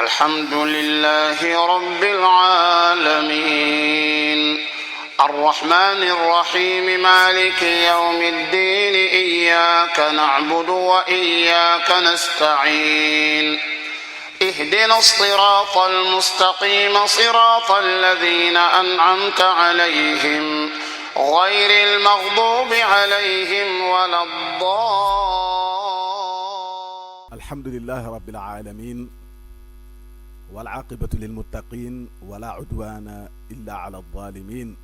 الحمد لله رب العالمين الرحمن الرحيم مالك يوم الدين إياك نعبد وإياك نستعين اهدنا الصراط المستقيم صراط الذين أنعمت عليهم غير المغضوب عليهم ولا الحمد لله رب العالمين والعاقبة للمتقين ولا عدوان إلا على الظالمين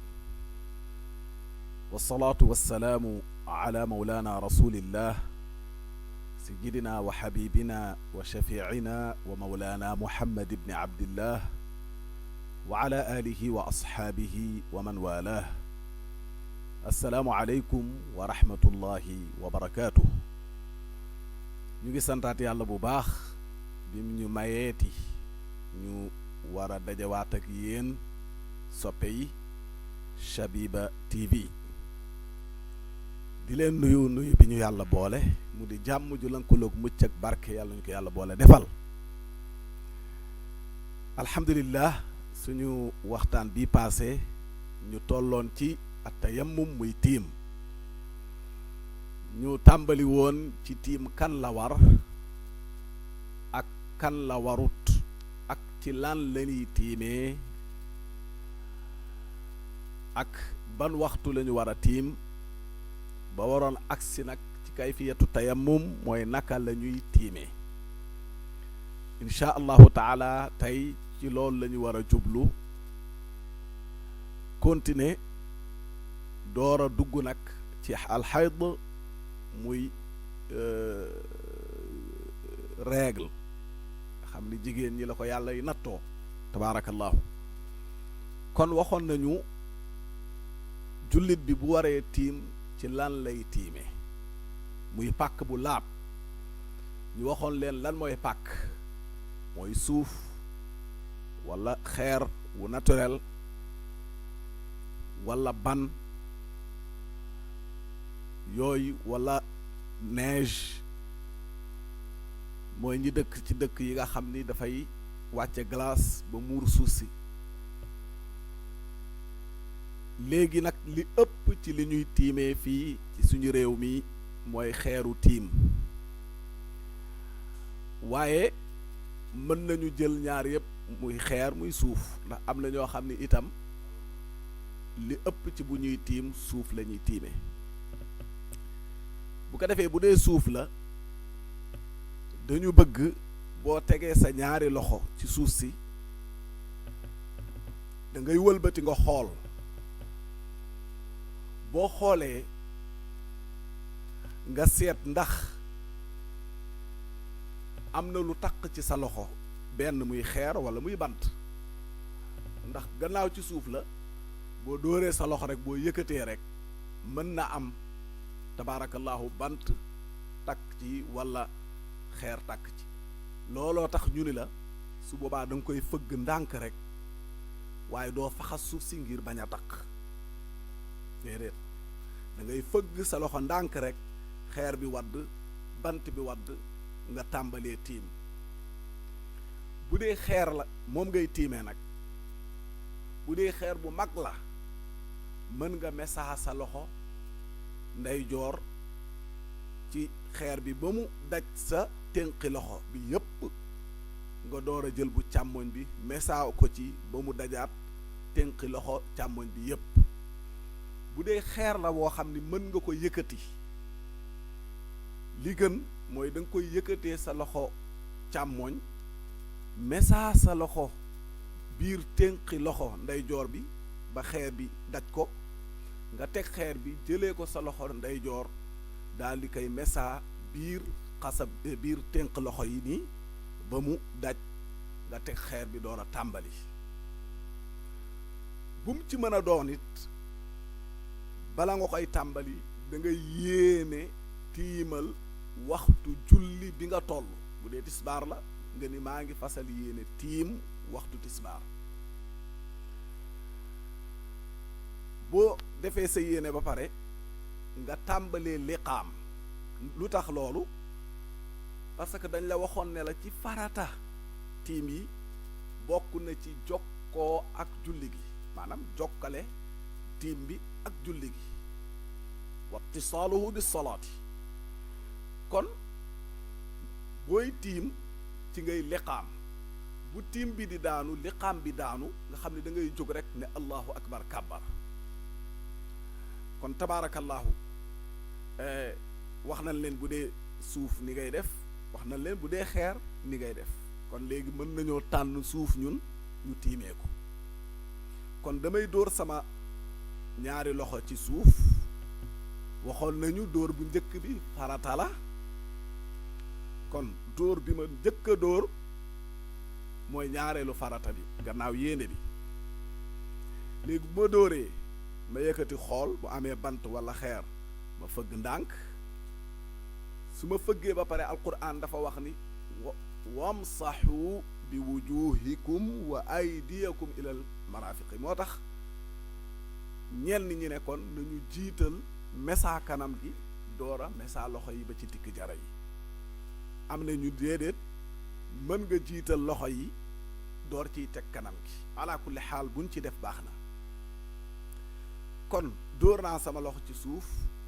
والصلاة والسلام على مولانا رسول الله سيدنا وحبيبنا وشفيعنا ومولانا محمد بن عبد الله وعلى آله وأصحابه ومن والاه السلام عليكم ورحمة الله وبركاته ñu ngi santaat yàlla bu baax bi mu ñu mayeeti ñu war a dajawaat ak yéen soppe yi Shabiba TV di leen nuyu bi ñu yàlla boole mu di jàmm ju lënkaloog mucc ak barke yàlla ñu ko yàlla boole defal alhamdulillah suñu waxtaan bi passé ñu tolloon ci at-tayammum muy tiim ñu tàmbali woon ci tiim kan la war ak kan la warut ak ci lan lañuy tiimee ak ban waxtu lañu war a tiim ba waroon agsi nag ci kayfiyatu tayammum mooy naka la ñuy tiimee insha allahu taala tey ci loolu la ñu war a jublu continuer door a dugg nag ci alxayd muy règle xam ni jigéen ñi la ko yàlla yi nattoo tabaarakallahu kon waxoon nañu jullit bi bu waree tiim ci lan lay tiime muy pàkk bu laab ñu waxoon leen lan mooy pàkk mooy suuf walla xeer wu naturel walla ban yooyu walla neige mooy ñi dëkk ci dëkk yi nga xam ni dafay wàcce glace ba muur suuf si léegi nag li ëpp ci li ñuy tiimee fii ci suñu réew mi mooy xeeru tiim waaye mën nañu jël ñaar yëpp muy xeer muy suuf ndax am na ñoo xam ni itam li ëpp ci bu ñuy tiim suuf la ñuy tiimee bu ko defee bu dee suuf la dañu bëgg boo tegee sa ñaari loxo ci suuf si da ngay wëlbati nga xool boo xoolee nga seet ndax am na lu taq ci sa loxo benn muy xeer walla muy bant ndax gannaaw ci suuf la boo dóoree sa loxo rek boo yëkkatee rek mën na am tabaarakallahu bant takk ci walla xeer takk ci looloo tax ñu ni la su boobaa da nga koy fëgg ndànk rek waaye doo faxas suuf si ngir bañ a takk déedéet da ngay fëgg sa loxo ndànk rek xeer bi wadd bant bi wadd nga tàmbalee tiim bu dee xeer la moom ngay tiimee nag bu dee xeer bu mag la mën nga mesaa sa loxo ndeyjoor ci xeer bi ba mu daj sa ténqi loxo bi yépp nga door a jël bu càmmoñ bi mesaa ko ci ba mu dajaat ténqi loxo càmmoñ bi yépp bu dee xeer la woo xam ni mën nga ko yëkkati li gën mooy da nga koy yëkkatee sa loxo càmmoñ mesaa sa loxo biir ténqi loxo ndeyjoor bi ba xeer bi daj ko nga teg xeer bi jëlee ko sa loxo ndeyjoor daal di koy mesaa biir xasab biir ténq loxo yi nii ba mu daj nga teg xeer bi door a tàmbali bu mu ci mën a doon it bala nga koy tàmbali da nga yéene tiimal waxtu julli bi nga toll bu dee tisbaar la nga ni maa ngi fasal yéene tiim waxtu tisbaar boo defee sa yéene ba pare nga tàmbalee liqaam lu tax loolu parce que dañ la waxoon ne la ci farata tiim yi bokk na ci jokkoo ak julli gi maanaam jokkale tiim bi ak julli gi wattisaaluhu bis salaati kon booy tiim ci ngay liqaam bu tiim bi di daanu liqaam bi daanu nga xam ne da ngay jóg rek ne allahu akbar kàbbar kon tabaarakallaahu wax nañ leen bu dee suuf ni ngay def wax nañ leen bu dee xeer ni ngay def kon léegi mën nañoo tànn suuf ñun ñu tiimee ko kon damay dóor sama ñaari loxo ci suuf waxoon nañu dóor bu njëkk bi farata la kon dóor bi ma njëkk a dóor mooy ñaareelu farata bi gannaaw yéene bi léegi bu ma dóoree ma yëkkati xool bu amee bant walla xeer ma fëgg ndànk su ma fëggee ba pare alquran dafa wax ni wamsaxu bi wujuhikum wa aydiyakum ilal marafiqi moo tax ñenn ñi ne kon nañu jiital mesa kanam gi doora mesa loxo yi ba ci tikk jara yi am na ñu déedéet mën nga jiital loxo yi door ciy teg kanam gi ala kulli xaal buñ ci def baax na kon dóor naa sama loxo ci suuf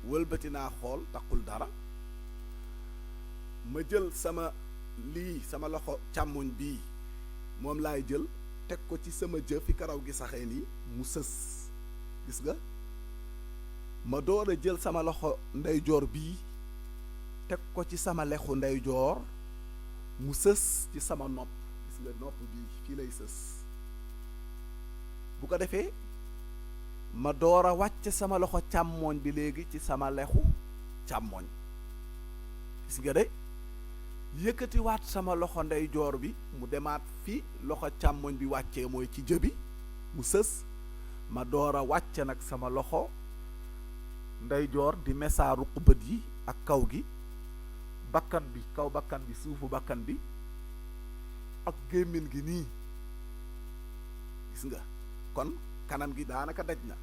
wëlbati naa xool taqul dara ma jël sama loxo càmmoñ bii moom laay jël teg ko ci sama jë fi karaw gi saxee nii mu sës gis nga ma door a jël sama loxo ndeyjoor bii teg ko ci sama lexu ndeyjoor mu sës ci sama nopp gis nga nopp bii fii lay sës bu ko defee ma door a wàcc sama loxo càmmooñ bi léegi ci sama lexu càmmooñ gis nga de yëkkatiwaat sama loxo ndeyjoor bi mu demaat fi loxo càmmooñ bi wàccee mooy ci jëbi mu sës ma door a wàcc nag sama loxo ndeyjoor di mesaaru bët yi ak kaw gi bakkan bi kaw bakkan bi suufu bakkan bi ak gémmiñ gi nii gis nga kon kanam gi daanaka daj na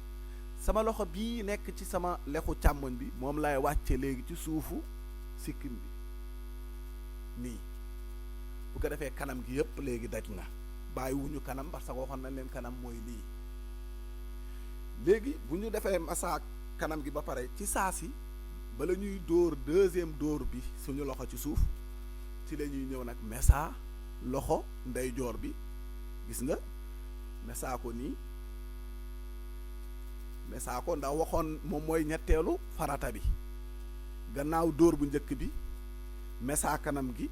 sama loxo bii nekk ci sama lexu càmmoñ bi moom lay wàcce léegi ci suufu sikkim bi nii bu ko defee kanam gi yëpp léegi daj na bàyyiwuñu kanam parce que waxoon nañ leen kanam mooy lii léegi bu ñu defee masaak kanam gi ba pare ci saa si bala ñuy dóor deuxième dóor bi suñu loxo ci suuf ci la ñuy ñëw nag mesa loxo ndeyjoor bi gis nga mesa ko nii mesa ko ndax waxoon moom mooy ñetteelu farata bi gannaaw dóor bu njëkk bi mesa kanam gi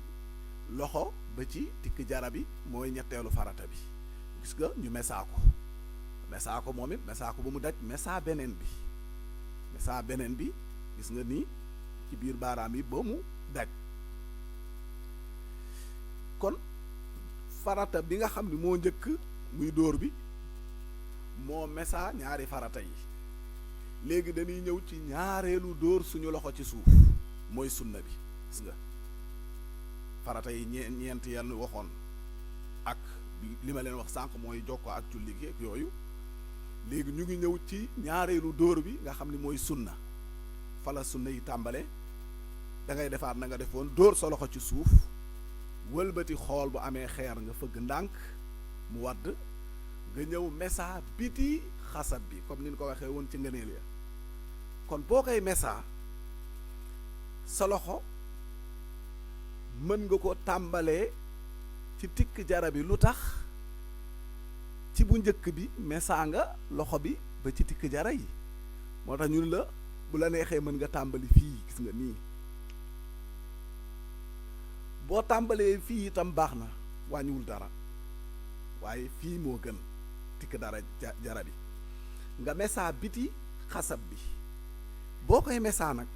loxo ba ci tikk jara bi mooy ñetteelu farata bi gis nga ñu mesa ko moom it mesa ko ba mu daj mesa beneen bi gis nga nii ci biir baaraam yi ba mu daj kon farata bi nga xam ne moo njëkk muy dóor bi moo mesa ñaari farata yi léegi dañuy ñëw ci ñaareelu dóor suñu loxo ci suuf mooy sunna bi gis nga farata yi ñeent yenn waxoon ak li ma leen wax sànq mooy jokkoo ak julli gi ak yooyu léegi ñu ngi ñëw ci ñaareelu dóor bi nga xam ni mooy sunna fala sunna yi tàmbale da ngay defaat na nga defoon dóor sa loxo ci suuf wëlbati xool bu amee xeer nga fëgg ndànk mu wadd nga ñëw mesa biti xasab bi comme ni ñu ko waxee woon ci ngëneel ya kon boo koy mesa sa loxo mën nga ko tàmbalee ci tikk jara bi lu tax ci bu njëkk bi mesa nga loxo bi ba ci tikk jara yi moo tax ñun la bu la neexee mën nga tàmbali fii gis nga nii boo tàmbalee fii itam baax na wàññiwul dara waaye fii moo gën tikk dara jara bi nga mesa biti xasab bi boo koy mesa nag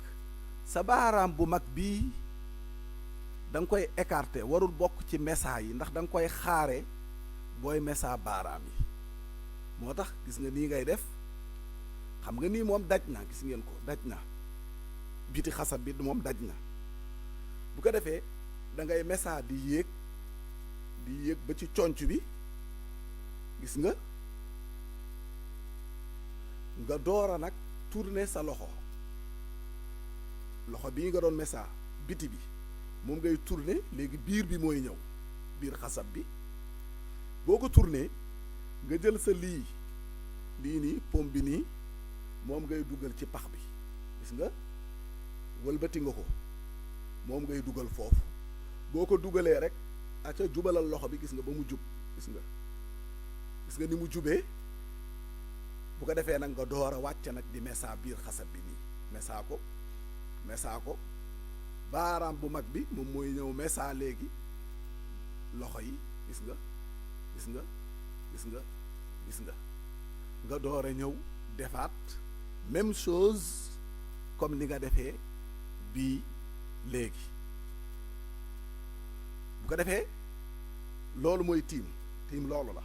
sa baaraam bu mag bii da nga koy écarter warul bokk ci mesa yi ndax da nga koy xaare booy mesa baaraam yi moo tax gis nga nii ngay def xam nga nii moom daj na gis ngeen ko daj na biti xasab bi moom daj na bu ko defee da ngay mesa di yéeg ba ci conc bi gis nga doora nag tourner sa loxo bii nga doon mesa biti bi moom ngay tourner léegi biir bi mooy ñëw biir xasab bi boo ko tourné nga jël sa lii nii pom bi nii moom ngay dugal ci pax bi gis nga wëlbati nga ko moom ngay dugal foofu boo ko dugalee rek aca jubalal loxo bi gis nga ba mu jub gis nga ni mu jubee bu ko defee nag nga door a wàcc nag di mesa biir xasab bi nii mesa ko baaraam bu mag bi moom mooy ñëw mesa léegi loxo yi gis nga nga door a ñëw defaat même chose comme ni nga defee bii léegi bu ko defee loolu mooy tiim loolu la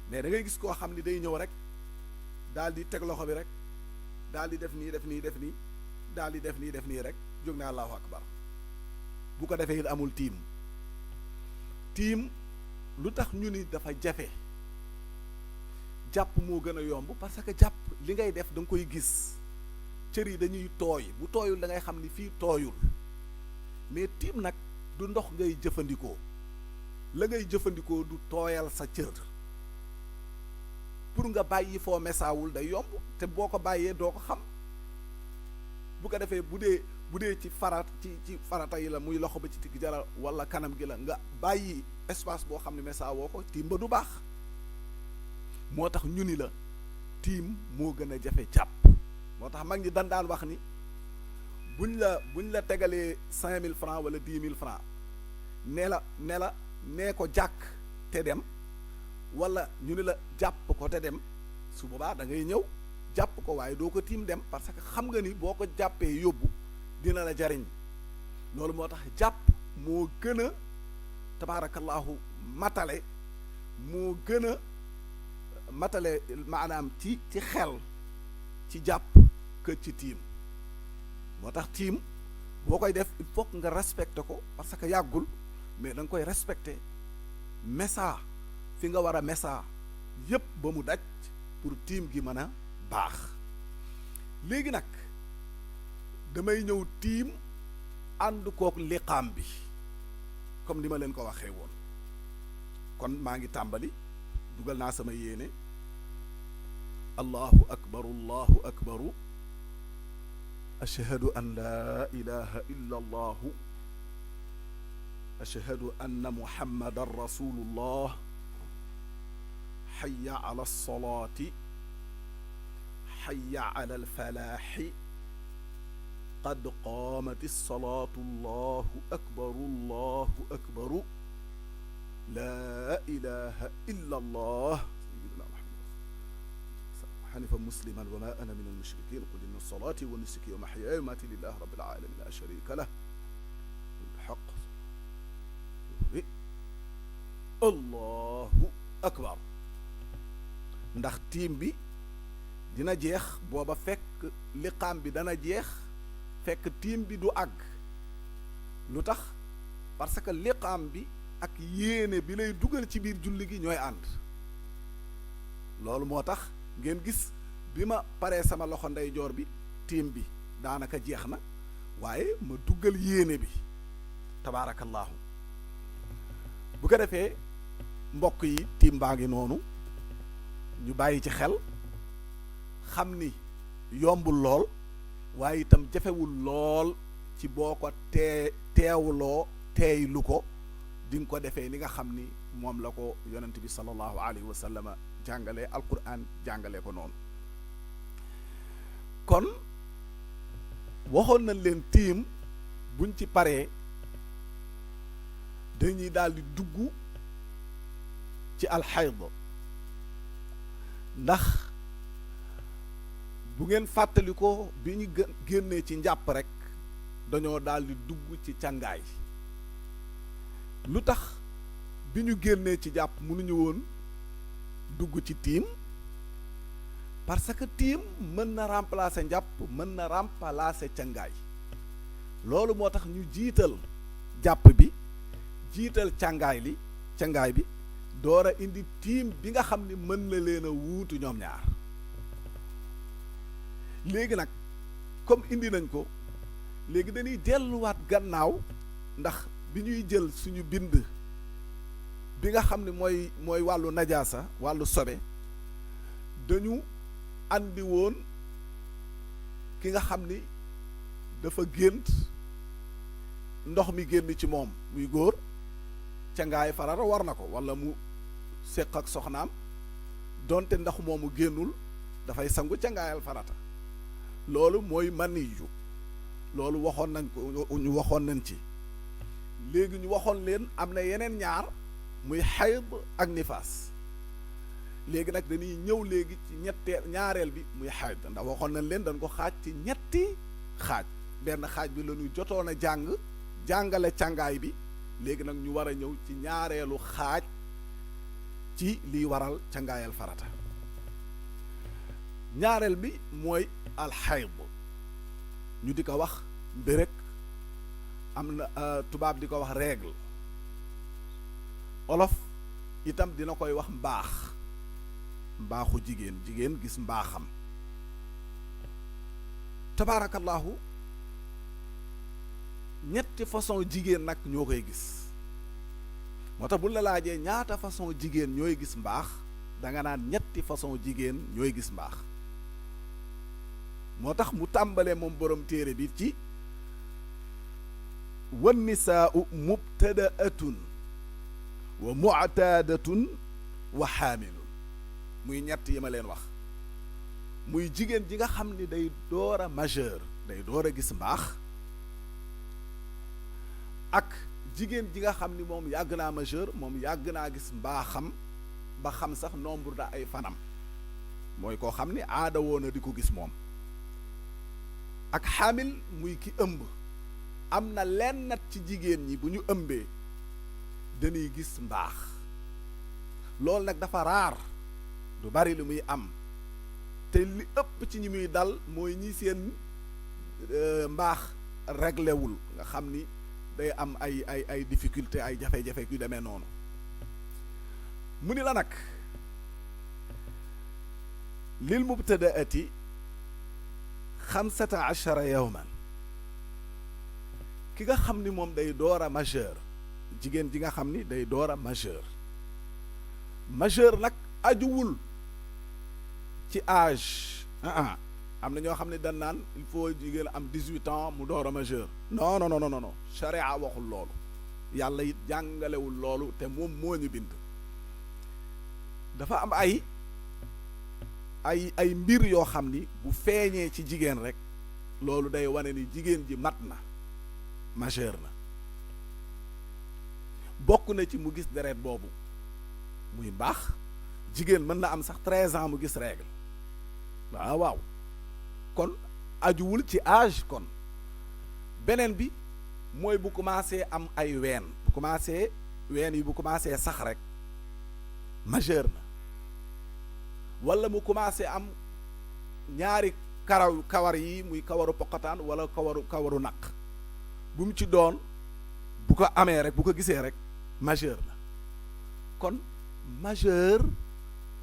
mais da ngay gis koo xam ni day ñëw rek daal di teg loxo bi rek daal di def nii daal di def nii rek jóg na allahu akbar bu ko defee it amul tiim lu tax ñu ni dafa jafe jàpp moo gën a yomb parce que jàpp li ngay def da nga koy gis cër yi dañuy tooy bu tooyul da ngay xam ni fii tooyul mais tiim nag du ndox ngay jëfandikoo la ngay jëfandikoo du tooyal sa cër pour nga bàyyi foo mesaawul day yomb te boo ko bàyyee doo ko xam bu ko defee bu dee ci farata yi la muy loxo ba ci tikki jara wala kanam gi la nga bàyyi espace boo xam ne mesaawoo ko tiim ba du baax moo tax ñu ni la tiim moo gën a jafe jàpp moo tax mag ñi daan wax ni buñ la tegalee 5000 francs wala 10 000 francs nee ko jàkk te dem wala ñu ni la jàpp ko te dem su boobaa da ngay ñëw jàpp ko waaye doo ko tiim dem parce que xam nga ni boo ko jàppee yóbbu dina la jariñ loolu moo tax jàpp moo gën a tabaarakallaahu matale moo gën a matale maanaam ci xel ci jàpp que ci tiim moo tax tiim boo koy def il faut nga respecté ko parce que yàggul mais da nga koy respecté messa fi nga war a messa yépp ba mu daj pour tiim gi mën a baax léegi nag damay ñëw tiim ànd kook liqaam bi comme ni ma leen ko waxee woon kon maa ngi tàmbali dugal naa sama yéene allahu akbaru ashhadu an laa ilaha illa allahu ashhadu anna muhammadan rasulullah hayya ala alsalaati hayya ala alfalaaxi qad qaamat alsalaatu allahu akbaru laa ilaha illa allah sayyidina muhammad xanifa musliman wa ma ana min almushrikin qul inna salaati wa nusuki wa mahyaaya wa mamaati lillahi rabbil alamin la sharika lah bilhaq allahu akbar ndax tiim bi dina jeex booba fekk liqaam bi dana jeex fekk tiim bi du àgg lu tax parce que liqaam bi ak yéene bi lay dugal ci biir julli gi ñooy ànd loolu moo tax ngeen gis bi ma paree sama loxo ndeyjoor bi tiim bi daanaka jeex na waaye ma duggal yéene bi tabaarakallaahu bu ko defee mbokk yi tiim baa ngi noonu ñu bàyyi ci xel xam ni yombul lool waaye itam jafewul lool ci boo ko teewuloo teeylu ko di nga ko defee ni nga xam ni moom la ko yonent bi sallallahu alayhi wa sallam jàngalee alquran jàngalee ko noonu kon waxoon nañ leen tiim buñ ci paree dañuy daal di dugg ci alxayd ndax bu ngeen fàttali ko bi ñu génnee ci njàpp rek dañoo daal di dugg ci càngaay lu tax bi ñu génnee ci jàpp mënuñu woon dugg ci tiim parce que tiim mën na remplacer njàpp mën na remplacer càngaay loolu moo tax ñu jiital jàpp bi jiital càngaay bi door a indi tiim bi nga xam ni mën na leen a wuutu ñoom ñaar léegi nag comme indi nañ ko léegi dañuy delluwaat gannaaw ndax bi ñuy jël suñu bind bi nga xam ne mooy wàllu najaasa wàllu sobe dañu andi woon ki nga xam ni dafa gént ndox mi génn ci moom muy góor cangaay farata war na ko wala mu séq ak soxnaam donte ndax moomu génnul dafay sangu cangaayal farata loolu mooy maniyu loolu waxoon nañ ko ñu waxoon nañ ci léegi ñu waxoon leen am na yeneen ñaar muy xayd ak nifaas léegi nag dañuy ñëw léegi ci ñaareel bi muy xayd ndax waxoon nañ leen dañ ko xaaj ci ñetti xaaj benn xaaj bi la ñu jotoon a jàngale càngaay bi léegi nag ñu war a ñëw ci ñaareelu xaaj ci liy waral càngaayal farata ñaareel bi mooy alxayd ñu di ko wax mbërëg am na tubaab di ko wax règle olof itam dina koy wax mbaaxu jigéen gis mbaaxam tabaarakallahu ñetti façon jigéen nag ñoo koy gis moo tax bu la laajee ñaata façon jigéen ñooy gis mbaax danga naan ñetti façon jigéen ñooy gis mbaax moo tax mu tàmbalee moom borom téere bi ci wan nisaau mubtadaatun wa mu'taadatun wa xaamilun muy ñett yi ma leen wax muy jigéen ji nga xam ni day door a majeur day door a gis mbaax ak jigéen ji nga xam ni moom yàgg naa majeur moom yàgg naa gis mbaaxam ba xam sax nombre da ay fanam mooy koo xam ni aada woon na di ko gis moom ak xaamil muy ki ëmb am na lenn nat ci jigéen ñi bu ñu ëmbee dañuy gis mbaax loolu nag dafa raar du bari lu muy am te li ëpp ci ñi muy dal mooy ñi seen mbaax réglé wul nga xam ni day am ay difficulté ay jafe-jafe yu demee noonu mu ni la nag lil mubtadaati 15 yawman ki nga xam ni moom day door a majeur jigéen ji nga xam ni day door a majeur nag ajuwul ci âge am na ñoo xam ne dañ naan il faut jigéen am 18 ans mu door a majeur non non non non charia waxul loolu yàlla it jàngalewul loolu te moom moo ñu bind dafa am ay mbir yoo xam ni bu feeñee ci jigéen rek loolu day wane ni jigéen ji mat na majeur na bokk na ci mu gis deret boobu muy mbaax jigéen mën na am sax 13 ans mu gis règle waaw kon ajuwul ci âge kon beneen bi mooy bu commencé am ay ween bu commencé ween yi bu commencé sax rek majeur na wala mu commencé am ñaari kawar yi muy kawaru poqataan wala kawaru naq bu mu ci doon bu ko amee rek bu ko gisee rek majeur la kon majeur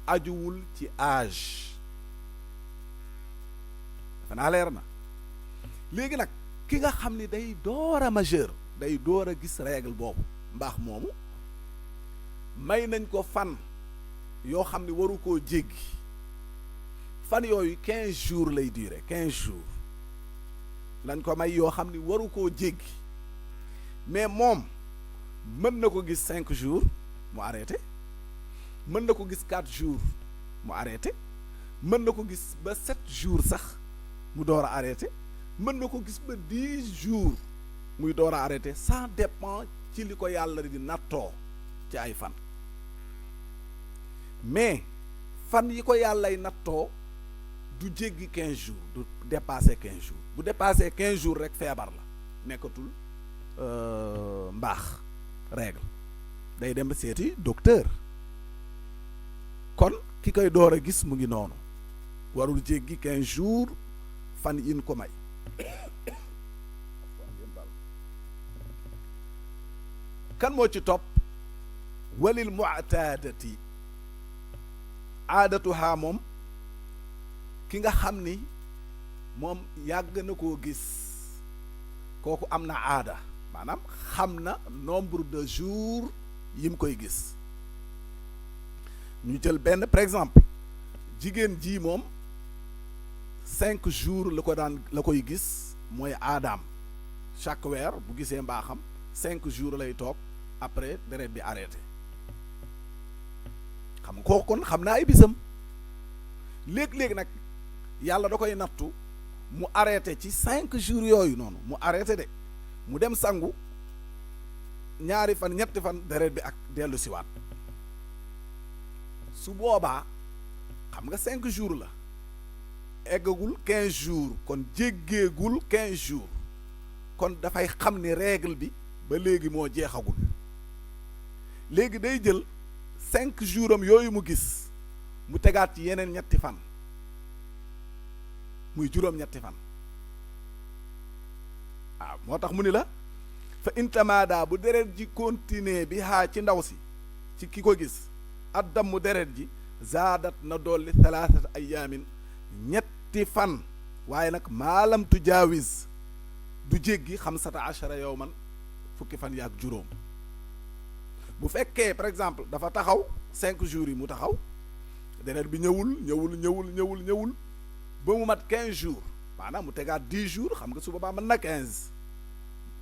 ajuwul ci âge dafa naa leer na léegi nag ki nga xam ni day door a majeur day door a gis règle boobu mbaax moomu may nañ ko fan yoo xam ni waru koo jéggi fan yooyu 15 jours lay durer 15 jours lañ ko may yoo xam ni waru koo jéggi mais moom mën na ko gis 5 jours mu arrêté mën na ko gis 4 jours mu arrêté mën na ko gis ba 7 jours sax mu door a arrêté mën na ko gis ba 10 jours muy door a arrêté ça dépend ci li ko yàlla di nattoo ci ay fan mais fan yi ko yàllay nattoo du jéggi 15 jours du dépasser 15 jours bu dépasser 15 jours rek feebar la nekkatul mbaax règle day dem seeti docteur kon ki koy door a gis mu ngi noonu warul jéggi 15 jours fan yin ko may kan moo ci topp walil mu'tadati aadatuha moom ki nga xam ni moom yàgg na koo gis kooku am na aada maanaam xam na nombre de jours yi mu koy gis ñu jël benn par exemple jigéen ji moom 5 jours la koy gis mooy aadaam chaque weer bu gisee mbaaxam 5 jours lay toog après deret bi arrêté xam nga kooku kon xam naa ay bisam léeg-léeg nag yàlla da koy nattu mu arrêté ci 5 jours yooyu noonu mu arrêté de mu dem sangu ñaari fan ñetti fan deret bi ak dellu siwaat su boobaa xam nga 5 jours la eggagul 15 jours kon jéggeegul 15 jours kon dafay xam ni règle bi ba léegi moo jeexagul léegi day jël 5 jours am yooyu mu gis mu tegaat ci yeneen ñetti fan muy juróom-ñetti fan waaw moo tax mu ni la fa intamada bu deret ji continuer bi haa ci ndaw si ci ki ko gis addam mu deret ji zaadat na dolli 3 ayaamin ñetti fan waaye nag maalam tujaawis du jéggi 15 yawman fukki fan yaak juróom bu fekkee par exemple dafa taxaw 5 jours yi mu taxaw deret bi ñëwul ba mu mat 15 jours maanaam mu tegaat 10 jours xam nga su boobaa mën na 15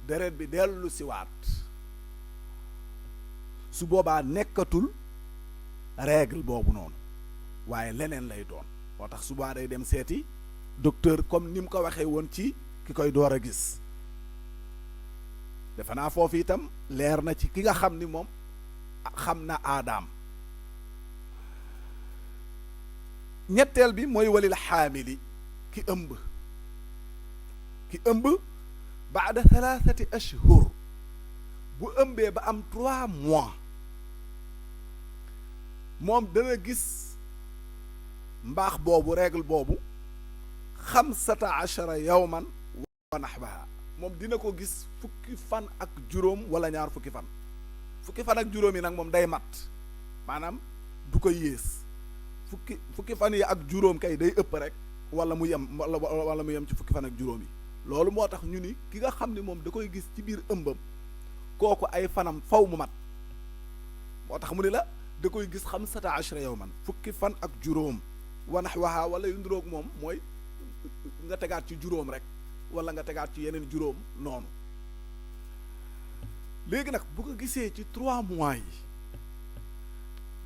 deret bi dellu siwaat su boobaa nekkatul règle boobu noonu waaye leneen lay doon moo tax su boobaa day dem seeti docteur comme ni mu ko waxee woon ci ki koy door a gis defe naa foofu itam leer na ci ki nga xam ni moom xam na aadaam ñetteel bi mooy walil xaamili ki ëmb baada 3 ashhur bu ëmbee ba am 3 mois moom dana gis mbaax boobu règle boobu 15 yawman wa nahwaha moom dina ko gis fukki fan ak juróom wala ñaar fukki fan ak juróom yi nag moom day mat maanaam du ko yées fukki fan yi ak juróom kay day ëpp rek wala mu yem wala mu yem ci fukki fan ak juróom yi loolu moo tax ñu ni ki nga xam ne moom da koy gis ci biir ëmbam kooku ay fanam faw mu mat moo tax mu ni la da koy gis 15 yawman fukki fan ak juróom wa nahwaha wala yu nduroog moom mooy nga tegaat ci juróom rek wala nga tegaat ci yeneen juróom noonu léegi nag bu ko gisee ci 3 mois yi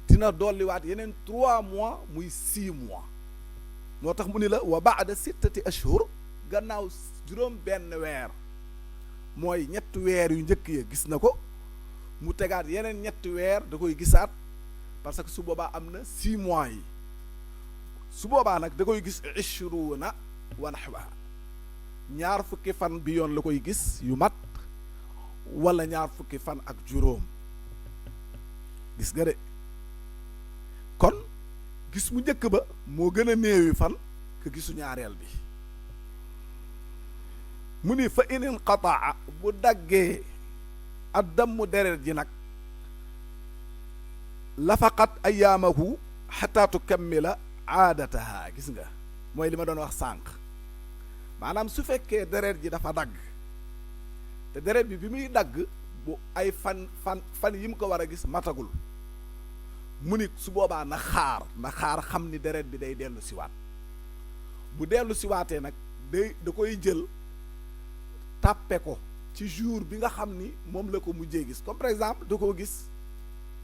dina dolliwaat yeneen 3 mois muy 6 mois moo tax mu ni la wa baada 6 ashhur gannaaw juróom benn weer mooy 3 weer yu njëkk ya gis na ko mu tegaat yeneen 3 weer da koy gisaat parce que su boobaa am na 6 mois yi su boobaa nag da koy gis 20 wa nahwaha ñaar fukki fan bi yoon la koy gis yu mat wala ñaar fukki fan ak juróom gis nga de kon gis mu njëkk ba moo gën a néewi fan ka gisu ñaareel bi mu ni fa in inqataa bu daggee addammu deret ji nag lafaqat ayaamahu xataa tukammila aadataha gis nga mooy li ma doon wax sànq maanaam su fekkee deret ji dafa dagg te deret bi muy dagg bu ay fan yi mu ko war a gis matagul mu ni su boobaa na xaar xam ni deret bi day dellu siwaat bu dellu siwaatee nag da koy jël tàppe ko ci jour bi nga xam ni moom la ko mujjee gis comme par exemple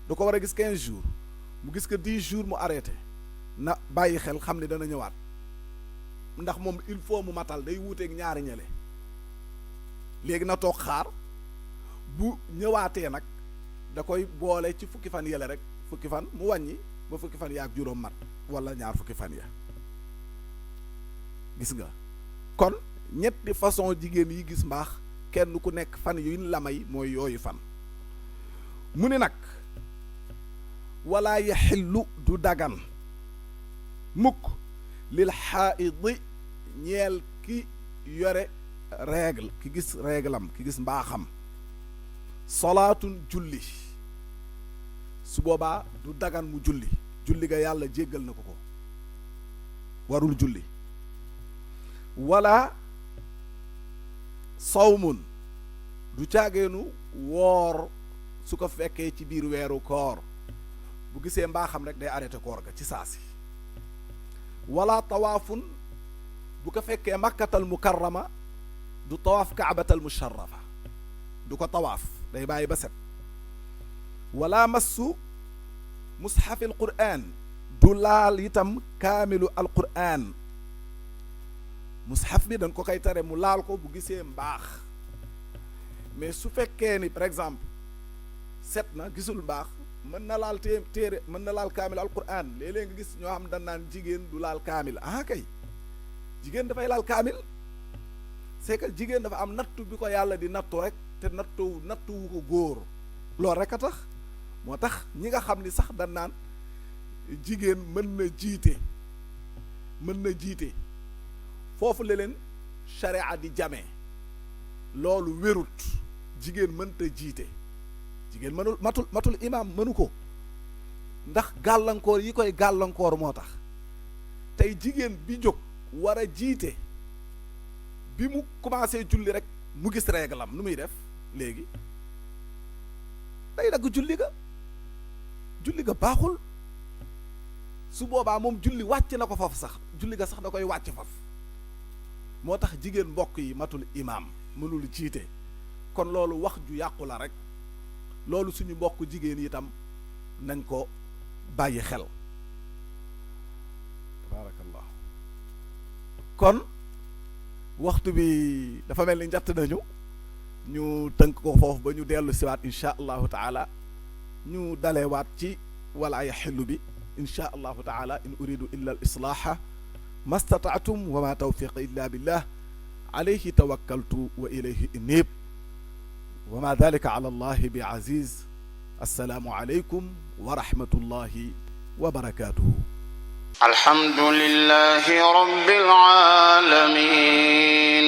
da ko war a gis 15 jours mu gis que 10 jours mu arrêté na bàyyi xel xam ni dana ñëwaat ndax moom il faut mu matal day wuuteeg ñaari ñele léegi na toog xaar bu ñëwaatee nag da koy boole ci fukki fan yele rek fukki fan mu wàññi ba fukki fan yaak juróom mat wala ñaar fukki fan ya gis nga kon ñetti façon jigéen yi gis mbaax kenn ku nekk fan yuñ la may mooy yooyu fan mu ni nag wala yaxillu du dagan mukk lil xaaidi ñeel ki yore règle ki gis réglam ki gis mbaaxam salaatun julli su boobaa du dagan mu julli ga yàlla jéggal na ko warul julli wala sawmun du caageenu woor su ko fekkee ci biir weeru koor bu gisee mbaaxam rek day arrêté koor ga ci saasi wala tawaafun bu ko fekkee makkatal mukarrama du tawaaf kaabatal musharrafa du ko tawaaf day bàyyi ba set wala massu mushafil qur'an du laal itam kaamilu al qur'an mushaf bi dañ ko koy tere mu laal ko bu gisee mbaax mais su fekkee ni par exemple set na gisul mbaax mën na laal téere mën na laal kaamil alquran léeg-léeg nga gis ñoo xam dañ naan jigéen du laal kaamil kay jigéen dafay laal kaamil c'est que jigéen dafa am nattu bi ko yàlla di nattu rek te nattu wu ko góor loolu rek a tax moo tax ñi nga xam ni sax dañ naan jigéen mën na jiite foofu la leen sharia di jamee loolu wérut jigéen mënta jiite jigéen mënul matul imaam mënu ko ndax gàllankoor yi koy gàllankoor moo tax tey jigéen bi jóg war a jiite bi mu commencé julli rek mu gis réglam nu muy def léegi day dagg julli ga baaxul su boobaa moom julli wàcc na ko foofu sax julli ga sax da koy wàcc foofu moo tax jigéen mbokk yi matul imaam mënul jiite kon loolu wax ju yàqu la rek loolu suñu mbokk jigéen yi itam nañ ko bàyyi xel tabaarakallah kon waxtu bi dafa mel ni njatt nañu ñu tënk ko foofu ba ñu dellu siwaat insha allahu taala ñu dalewaat ci wala yaxillu bi insha allahu taala in uridu illa al islaaha ma stataatum wa ma tawfiqi illa billah alayhi tawakkaltu wa ilayhi unib wa ma dalika ala allahi bi aziz assalaamu alaykum wa rahmatullahi wa barakatuhu alhamdulillahi rabbil alamin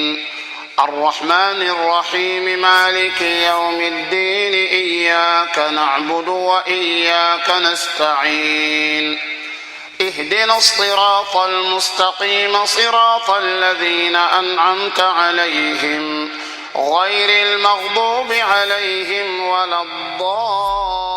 الرحمن الرحيم مالك يوم الدين إياك نعبد وإياك نستعين اهدنا الصراط المستقيم صراط الذين أنعمت عليهم غير المغضوب عليهم ولا الضالين